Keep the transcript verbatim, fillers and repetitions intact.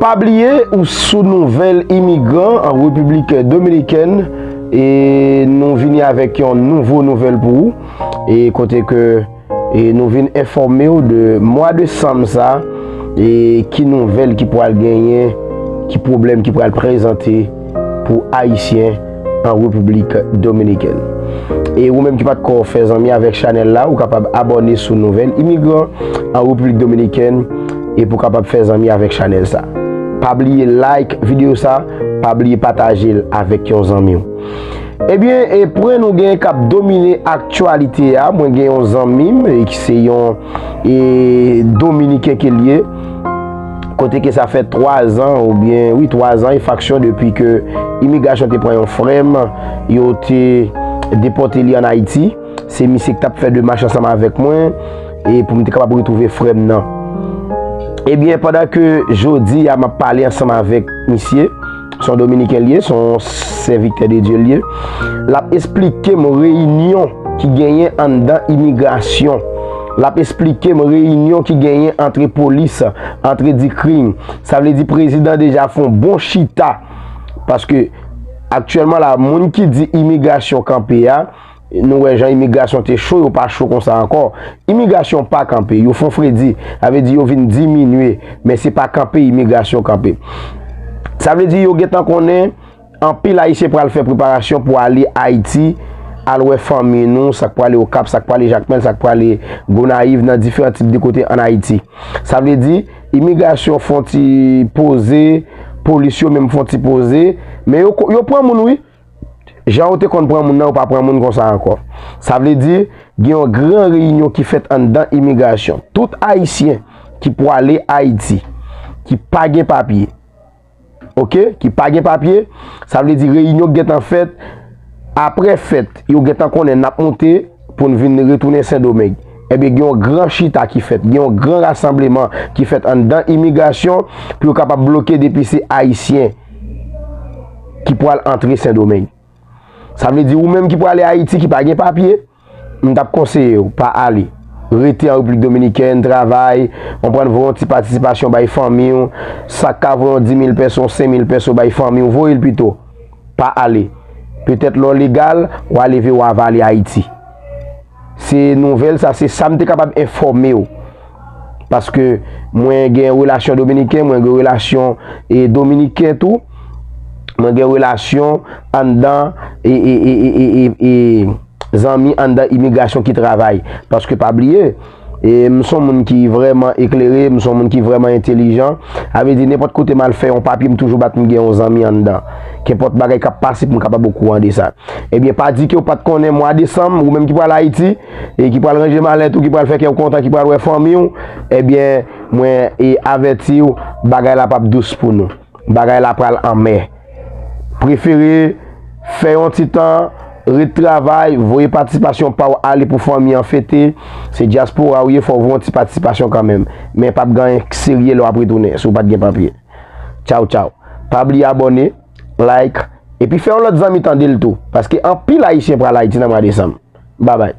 Pa bliye ou sou nouvèl imigran an Repiblik Dominikèn, e nou vini avèk yon nouvo nouvèl pou ou, e kote ke e nou vin enfòme w de mwa desanm sa, e ki nouvèl ki pral genyen, ki pwoblèm ki pral prezante pou Ayisyen an Repiblik Dominikèn. E ou menm ki pa t ko fè zanmi avèk chanèl la, ou kapab abòne sou nouvèl imigran an Repiblik Dominikèn, e pou kapab fè zanmi avèk chanèl sa. Pa bliye like videyo sa, pa bliye pataje l avèk yon zanmi w. Ebyen, e pwen nou gen k ap domine aktyalite a, mwen gen yon zanmi m, e ki se yon e, Dominiken ke l ye, kote ke sa fè twa zan, oubyen, wi, twa zan e faksyon depi ke imigrasyon te pran yon frè m, yo te depòte li ann Ayiti. Se misye ki t ap fè demach ansanm avèk mwen, e pou m te kapab retwouve frè m nan. Ebyen, pandan ke jodi a m ap pale ansanm avèk misye, se yon Dominiken l ye, se yon sèvitè de Dye l ye, l ap esplike m reyinyon ki genyen anndan imigrasyon. L ap esplike m reyinyon ki genyen antre polis, antre di krim. Sa vle di prezidan deja fè yon bon chita. Paske aktyèlman la, moun ki di imigrasyon kanpe a, nou wè jan imigrasyon te cho, yo pa cho konsa ankò. Imigrasyon pa kanpe, yo fè yon fredi. Sa vle di yo vin diminye, men se pa kanpe imigrasyon kanpe. Sa vle di yo gentan konnen anpil Ayisyen pral fè preparasyon pou ale Ayiti, al wè fanmi nou, sa k prale Okap, sa k prale Jakmèl, sa k prale Gonayiv, nan diferan tip de kote ann Ayiti. Sa vle di, imigrasyon fè yon ti poze, polis yo menm fè yon ti poze, men yo, yo pran moun, wi. Jan yo te konn pran moun nan, yo pa pran moun konsa ankò. Sa vle di, gen yon gran reyinyon ki fèt anndan imigrasyon. Tout Ayisyen ki prale Ayiti, ki pa gen papye, oke, ki pa gen papye, sa vle di reyinyon k gentan fèt, apre fèt, yo gentan konnen n ap monte pou n vin retounen Sendomeng. Ebyen, gen yon gran chita ki fèt, gen yon gran rasanbleman ki fèt anndan imigrasyon pou yo kapab bloke depi se Ayisyen ki pral antre Sendomeng. Sa vle di ou menm ki prale Ayiti, ki pa gen papye, m t ap konseye w, pa ale. Rete an Repiblik Dominikèn, travay, konprann, voye yon ti patisipasyon bay fanmi w, sa k ka voye yon dis mil pèso, yon senk mil pèso bay fanmi w, voye l pito. Pa ale. Petèt lè w legal, w a leve, w a vale Ayiti. Se nouvèl sa, se sa m te kapab enfòme w. Paske mwen gen relasyon Dominiken, mwen gen relasyon e Dominiken tou. Mwen gen relasyon anndan e, e, e, e, e, e, e zanmi anndan imigrasyon ki travay. Paske pa bliye, e m se yon moun ki vrèman eklere, m se yon moun ki vrèman entelijan. Sa vle di nenpòt kote m al fè yon papye, m toujou bat m gen yon zanmi anndan. Kenpòt bagay k ap pase pou m kapab okouran de sa. Ebyen, pa di ke w pa t konnen mwa desanm, ou menm ki pral Ayiti, e ki pral ranje malèt ou, ki pral fè kè w kontan, ki pral wè fanmi w, ebyen, mwen e avèti w, bagay la p ap dous pou nou. Bagay la pral anmè. Prefere fè yon ti tan, ret travay, voye patisipasyon pa w ale pou fanmi an fete. Se dyaspora w ye, fò w voye yon ti patisipasyon kanmenm. Men p ap gen anyen serye lè w ap retounen, si w pa t gen papye. Tchaw, tchaw. Pa bliye abòne, like, epi fè yon lòt zanmi tande l tou. Paske anpil Ayisyen pral Ayiti nan mwa desanm. Babay.